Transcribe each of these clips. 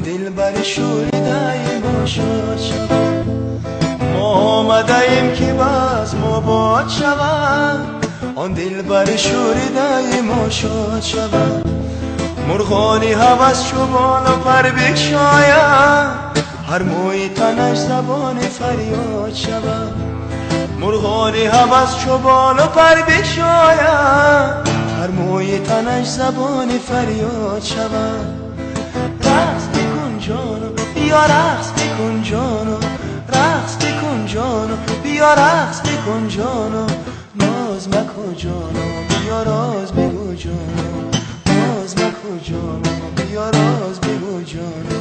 дилбари шӯридаи мо шод шавад. Мо омадаем, ки базм обод шавад, он дилбари шӯридаи мо шод шавад. Мурғони ҳавас чу болу пар бикшояд, ҳар мӯи танаш забони фарёд шавад. Мурғони ҳавас чу болу пар бикшояд, ҳар мӯи танаш забони фарёд шавад. Рақс бикун, ҷону, биё рақс бикун, ҷону, рақс бикун, ҷону, биё рақс бикун, ҷону, ноз макун, ҷону, биё роз бигӯ, ҷону, ноз макун, ҷону, биё роз бигӯ, ҷону.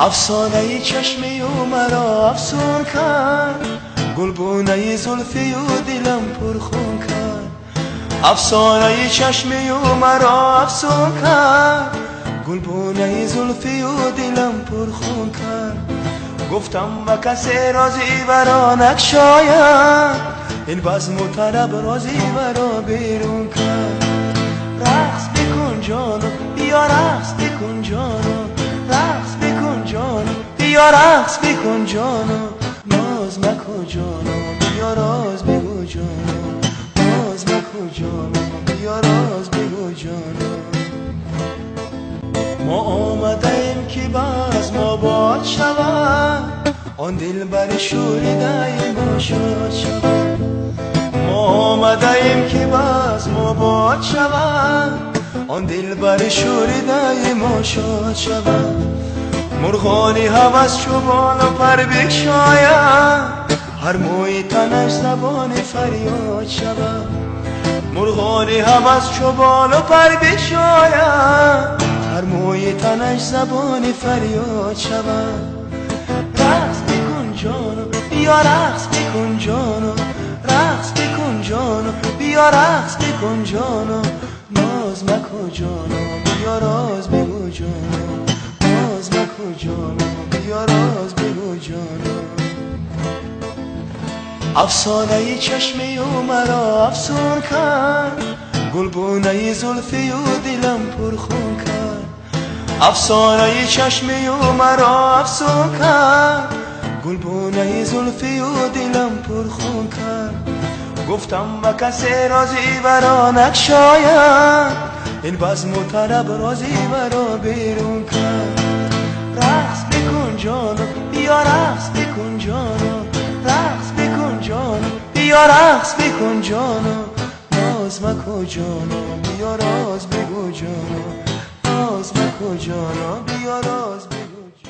Афсонаи чашми ӯ маро афсун кард, гулбунаи зулфи ӯ дилам пурхун кард. Афсонаи чашми ӯ маро афсун кард, гулбунаи зулфи ӯ дилам пурхун кард. Гуфтам ба касе рози варо накшояд, ин базму тараб рози варо берун кард. Рақс бикун, ҷону, биё рақс бикун, ҷону, рақс бикун, ҷону, биё рақс бикун, ҷону, ноз макун, ҷону, биё роз бигӯ, ҷону, ноз макун, ҷону, биё роз бигӯ, ҷону. Мо омадаем, ки базм обод шавад, он дилбари шӯридаи мо шод шавад. Мо омадаем, ки базм обод шавад, он дилбари шӯридаи мо шод шавад. Мурғони ҳавас чу болу пар бикшояд, ҳар мӯи танаш забони фарёд шавад. Мурғони ҳавас чу болу пар бикшояд, ҳар мӯи танаш забони фарёд шавад. Рақс бикун, ҷону, биё рақс бикун, ҷону, рақс бикун, ҷону, биё рақс бикун, ҷону, ноз макун, ҷону, биё роз бигӯ, ҷону, ноз макун, ҷону, биё роз бигӯ, ҷону. Афсонаи чашми ӯ маро афсун кард, гулбунаи зулфи ӯ дилам пурхун кард. Афсонаи чашми ӯ маро афсун кард, гулбунаи зулфи ӯ дилам пурхун кард. Гуфтам ба касе рози варо накшояд, ин базму тараб рози варо берун кард. Рақс бикун, ҷону, биё рақс бикун, ҷону, рақс бикун, ҷону, биё рақс бикун, ҷону, ноз макун, ҷону, биё роз бигӯ, ҷону, ноз макун, ҷону, биё роз.